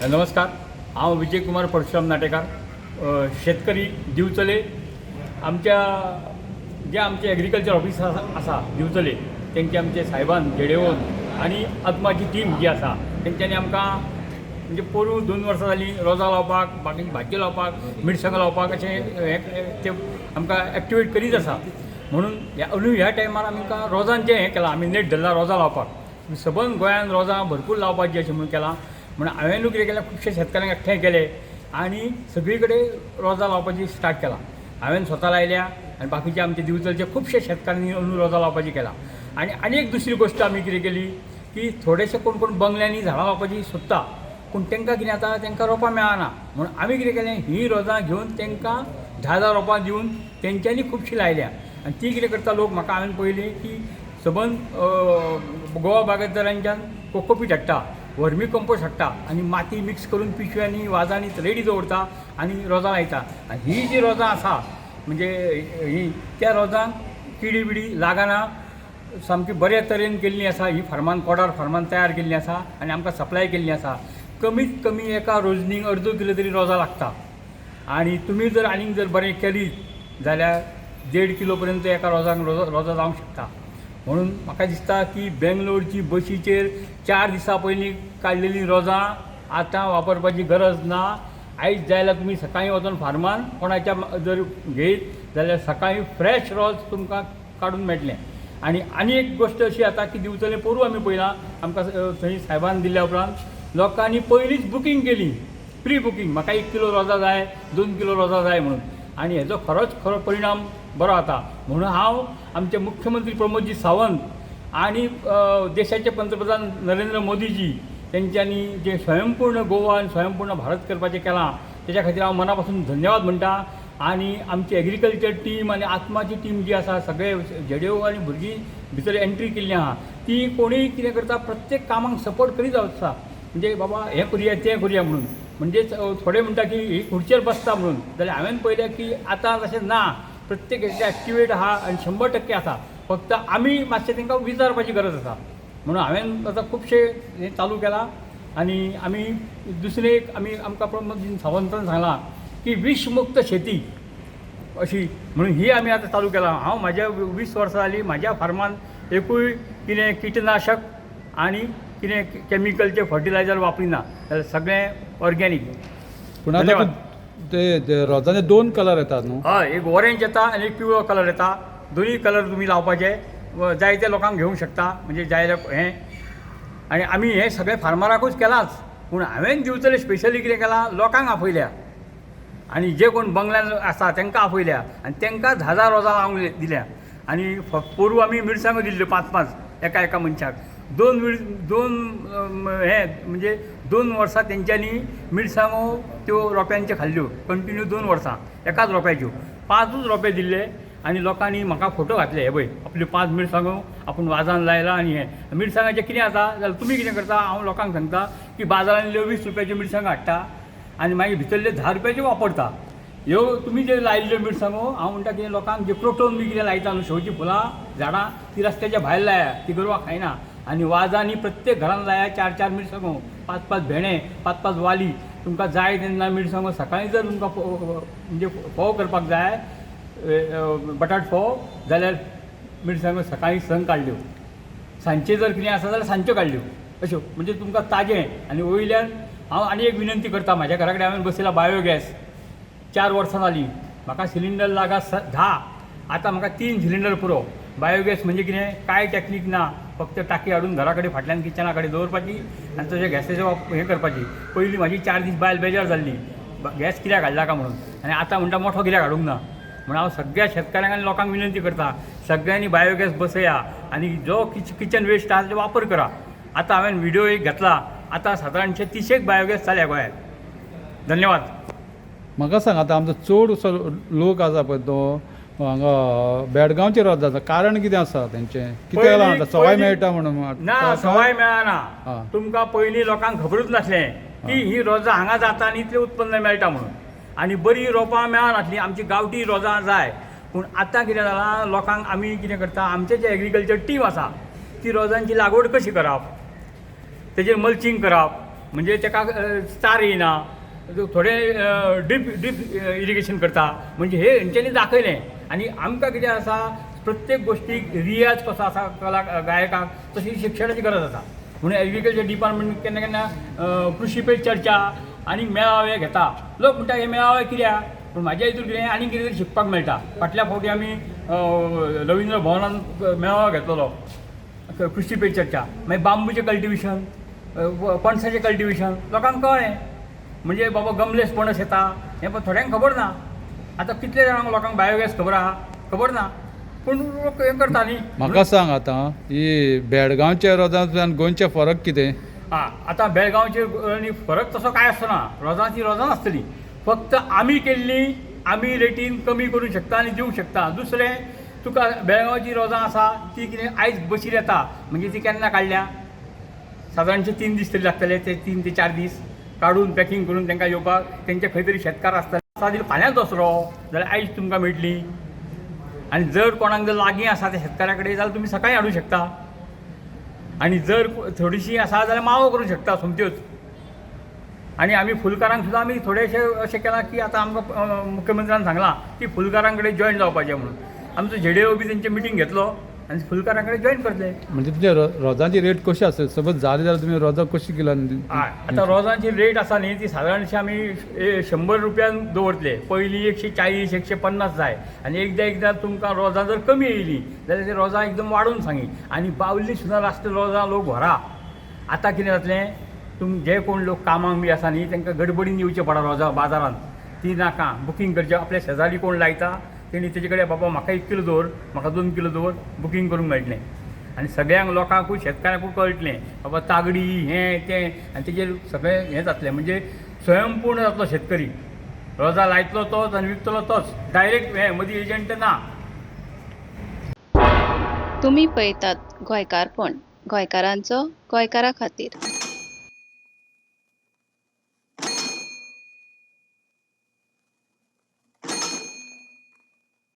नमस्कार, हांव विजय कुमार परशुराम नाटेकार, शेतकरी, दिवचले. आमच्या जे आमचे एग्रीकल्चर ऑफिसर आसा दिवचले, तेंचे आमचे साहेबान जेडेवन आनी अदमाची टीम जी आसा, तेंच्यांनी आमकां म्हणजे पोरूं 2 वर्सां जालीं रोजां लावपाक, बाकीची भाजी लावपाक, मिरसांगो लावपाक अशें हें ते आमकां एक्टिवेट करीत आसा. म्हणून ह्या अंदू ह्या टायमार आमकां रोजांचें हें केलां. आमी नेट धरला रोजां लावपाक. सबंद गोंयान रोजां भरपूर लावपाची अशें म्हणून केलां. म्हणून हांवें कितें केलें, खुबशे शेतकाऱ्यांक एकठांय केले आनी सगळी कडेन रोजां लावपाची स्टार्ट केलां. हांवें स्वता लायल्या आनी बाकीचे आमचे दिवचलचे खुबशे शेतकारांनी अंदू रोजां लावपाची केलां. आनी आनी एक दुसरी गोश्ट आमी कितें केली की थोडेशे कोण कोण बंगल्यांनी झाडां लावपाची सोदता, पूण तांकां कितें जाता, तांकां रोपां मेळना. म्हणून आमी कितें केलें, हीं रोजां घेवन तांकां धा धा रोपां दिवन तेंच्यांनी खुबशीं लायल्या. आनी ती कितें करता लोक, म्हाका हांवें पळयली की सबंद गोवा बागायतदारांच्यान कोकोपीट हाडटा, वर्मी कंपोस्ट हाडटा आनी माती मिक्स करून पिशव्यांनी, वाजांनी रेडी दवरता आनी रोजां लायता. आनी ही जी रोजां आसा, म्हणजे ही त्या रोजांक किडी बिडी लागना. सामकी बऱ्या तरेन केल्ली आसा. ही फार्मान, कोडार फार्मान तयार केल्ली आसा आनी आमकां सप्लाय केल्ली आसा. कमीत कमी एका रोजनीक अर्दो किलो तरी रोजां लागता आनी तुमी जर आनीक जर बरें केलीत जाल्यार देड किलो पर्यंत एका रोजांक रोजां जावंक शकता. म्हणून म्हाका दिसता की बेंगलोरची बशीचेर 4 दिसां पयलीं काडलेलीं रोजां आतां वापरपाची गरज ना. आयज जाय जाल्यार तुमी सकाळीं वचोन फार्मान कोणाच्या जर घेयत जाल्यार सकाळीं फ्रेश रोज तुमकां काडून मेळटलें. आनी आनी एक गोश्ट अशी जाता की दिवचले पोरूं आमी पळयलां, आमकां थंय सायबान दिल्या उपरांत लोकांनी पयलींच बुकींग केली, प्री बुकींग, म्हाका 1 किलो रोजां जाय, 2 किलो रोजां जाय म्हणून. आनी हेजो खरोच खरो परिणाम बरो जाता. म्हणून हांव आमचे मुख्यमंत्री प्रमोदजी सावंत आनी देशाचे पंतप्रधान नरेंद्र मोदीजी, तेंच्यांनी जे स्वयंपूर्ण गोवा आनी स्वयंपूर्ण भारत करपाचें केलां, तेच्या खातीर हांव मना पासून धन्यवाद म्हणटा. आनी आमची एग्रीकल्चर टीम आनी आत्माची टीम जी आसा, सगळे जेड्यो आनी भुरगीं भितर एंट्री केल्ली आहा, ती कोणीय कितें करता, प्रत्येक कामाक सपोर्ट करीत आसता. म्हणजे बाबा हें करुया, तें करुया म्हणून. म्हणजेच थोडे म्हणटा की ही खुर्चेर बसता म्हणून, जाल्यार हांवें पळयलें की आतां तशें ना. प्रत्येक एक्टिवेट आहा आनी 100% आसा. फक्त आमी मातशें तांकां विचारपाची गरज आसा. म्हणून हांवें आतां खुबशें हें चालू केलां. आनी आमी दुसरें एक आमी आमकां प्रमोद सावंतान सांगलां की विशमुक्त शेती अशी म्हणून ही आमी आतां चालू केलां. हांव म्हाज्या 20 वर्सां जालीं, म्हाज्या फार्मान एकूय कितें किटनाशक आनी कितें कॅमिकलचें फर्टिलायजर वापरिना, जाल्यार सगळें ऑर्गेनीक. पूण आतां धन्यवाद. ते रोजांचे दोन कलर येतात न्हू? हय, एक ऑरेंज येता आनी एक पिवळो कलर येता. दोनूय कलर तुमी लावपाचे, जायते लोकांक घेवंक शकता. म्हणजे जाय हें. आनी आमी हें सगळें फार्मराकूच केलांच, पूण हांवें दिवचले स्पेशली कितें केलां, लोकांक आपयल्या आनी जे कोण बंगल्यान आसा तांकां आपयल्या आनी तांकां धा धा रोजां लावंक दिल्या. आनी पोरूं आमी मिरसांगो दिल्ल्यो पांच पांच एका एका मनशाक. दोन मिर दोन हें म्हणजे 2 वर्सां तेंच्यांनी मिरसांगो त्यो रोप्यांच्यो खाल्ल्यो कंटिन्यू 2 वर्सां एकाच रोप्याच्यो. पांचूच रोपे दिल्ले आनी लोकांनी म्हाका फोटो घातले, हे पळय, आपल्यो पांच मिरसांगो आपूण वाजान लायला. आनी हें मिरसांगाचें कितें जाता जाल्यार तुमी कितें करता, हांव लोकांक सांगता की बाजारांतल्यो 20 रुपयाच्यो मिरसांगो हाडटा आनी मागीर भितरल्यो 10 रुपयाच्यो वापरता. ह्यो तुमी जे लायिल्ल्यो मिरसांगो, हांव म्हणटा कितें लोकांक, जे क्रोटोन बी कितें लायता न्हू, शोची फुलां झाडां, ती रस्त्याच्या भायर लाया, ती गोरवां खायना. आनी वाजांनी प्रत्येक घरान लाया चार चार मिरसांगो, पांच पांच भेंडे, पांच पांच वाली. तुमकां जाय तेन्ना मिरसांगो सकाळीं जर तुमकां म्हणजे फोव करपाक जाय, बटाट फोव, जाल्यार मिरसांगो सकाळीं संक काडल्यो, सांजचे जर कितें आसा जाल्यार सांजच्यो काडल्यो, अश्यो म्हणजे तुमकां ताजें. आनी वयल्यान हांव आनी एक विनंती करता, म्हाज्या घरा कडेन हांवें बसयला बायोगॅस, 4 वर्सां जालीं. म्हाका सिलिंडर लागा 10, आतां म्हाका तीन सिलिंडर पुरो. बायोगॅस म्हणजे कितें, कांय टॅक्नीक ना, फक्त टाकी हाडून घरा कडेन फाटल्यान किचना कडेन दवरपाची आनी तशें गॅसाचो हें करपाची. पयलीं म्हाजी 4 दीस बायल बेजार जाल्ली, गॅस कित्याक हाडला काय म्हणून. आनी आतां म्हणटा मोठो कित्याक हाडूंक ना. म्हणून हांव सगळ्या शेतकाऱ्यांक आनी लोकांक विनंती करता, सगळ्यांनी बायोगॅस बसया आनी जो किचन वेस्ट आहा तेजो वापर करा. आतां हांवें व्हिडियो एक घेतला, आतां सादारणशे तिशेक बायोगॅस जाल्या गोंयांत. धन्यवाद. म्हाका सांग, आतां आमचो चड लोक आसा पळय तो हांगा बेळगांवचे रोज जाता, कारण कितें आसा तेंचें? कित्याक लागून सवाय मेळटा म्हणून? ना, सवाय मेळना. तुमकां पयलीं लोकांक खबरूच नासलें की ही रोजां हांगा जाता आनी इतलें उत्पन्न मेळटा म्हणून. आनी बरीं रोपां मेळनासलीं, आमची गांवठी रोजां जाय. पूण आतां कितें जालां, लोकांक आमी कितें करता, आमचे जे एग्रीकल्चर टीम आसा, ती रोजांची लागवड कशी करप, तेजेर मल्चिंग करप. म्हणजे ताका चार येयना, थोडे ड्रीप ड्रीप इरिगेशन करता. म्हणजे हे हेंच्यांनी दाखयलें. आनी आमकां कितें आसा, प्रत्येक गोश्टीक रियाज कसो आसा कला गायकाक, तशी शिक्षणाची गरज आसा. म्हणून एग्रीकल्चर डिपार्टमेंट केन्ना केन्ना कृशी पे चर्चा आनी मेळावे घेता. लोक म्हणटा हे मेळावे कित्याक, पूण म्हाज्या हितून कितें आनी कितें तरी शिकपाक मेळटा. फाटल्या फावटी आमी रविंद्र भवनान मेळावो घेतलेलो कृशी पे चर्चा. मागीर बांबूचें कल्टिवेशन, पणसाचें कल्टिवेशन लोकांक कळ्ळें. म्हणजे बाबा गमलेस पणस येता हें पण थोड्यांक खबर ना. आतां कितले जाणांक लोकांक बायोगॅस खबर आहा, खबर ना, पूण लोक हें करता न्ही. म्हाका सांग आतां ही बेळगांवच्या रोजांतल्यान गोंयचे फरक कितें? आं, आतां बेळगांवचे आनी फरक तसो कांय आसना. रोजांची रोजां आसतली, फक्त आमी केल्ली आमी रेटीन कमी करूंक शकता आनी दिवंक शकता. दुसरें तुका बेळगांवची रोजां आसा ती कितें आयज बशीर येता, म्हणजे ती केन्ना काडल्या सादारणशे 3 दीस तरी लागतले, ते 3 ते 4 दीस काडून पॅकींग करून तांकां येवपाक. तेंचे खंय तरी शेतकार आसतले. आसा जाल्यार फाल्यां दसरो जाल्यार आयज तुमकां मेळटली. आनी जर कोणाक जर लागीं आसा त्या शेतकारा कडेन जाल्यार तुमी सकाळीं हाडूंक शकता. आनी जर थोडीशी आसा जाल्यार मावो करूंक शकता सोमत्योच. आनी आमी फुलकारांक सुद्दां आमी थोडेशे अशें केलां की आतां आमकां मुख्यमंत्र्यान सांगलां की फुलकारां कडेन जॉयन जावपाचें म्हणून. आमचो झेडेओ बी तेंचे मिटींग घेतलो आनी फुलकारां कडेन जॉयन करतले. म्हणजे तुमच्या रोजांची रेट कशी आसता? सपोज जाली जाल्यार तुमी रोजां कशी किलान? हय, आतां रोजांची रेट आसा न्ही ती सादारणशी आमी 100 रुपयान दवरतले. पयलीं 140 150 जाय. आनी एकदां एकदां तुमकां रोजां जर कमी येयलीं जाल्यार ती रोजां एकदम वाडोवन सांगी. आनी बावली सुद्दां लास्ट रोजां लोक व्हरा. आतां कितें जातलें, तुम जे कोण लोक कामाक बी आसा न्ही तांकां गडबडीन येवचें पडा रोजां बाजारान, ती नाका बुकींग करचें. आपल्या शेजारी कोण लायता तेणी तेजे कडेन बाबा म्हाका 1 किलो दवर, म्हाका 2 किलो दवर, बुकींग करूंक मेळटलें. आनी सगळ्यांक लोकांकूय शेतकारांकूय कळटलें बाबा तागडी हें तें, आनी तेजेर सगळें हें जातलें. म्हणजे स्वयंपूर्ण जातलो शेतकरी, रोजां लायतलो तोच आनी विकतलो तोच, डायरेक्ट हें मदीं एजंट ना. तुमी पळयतात गोंयकारपण, गोंयकारांचो गोंयकारा खातीर.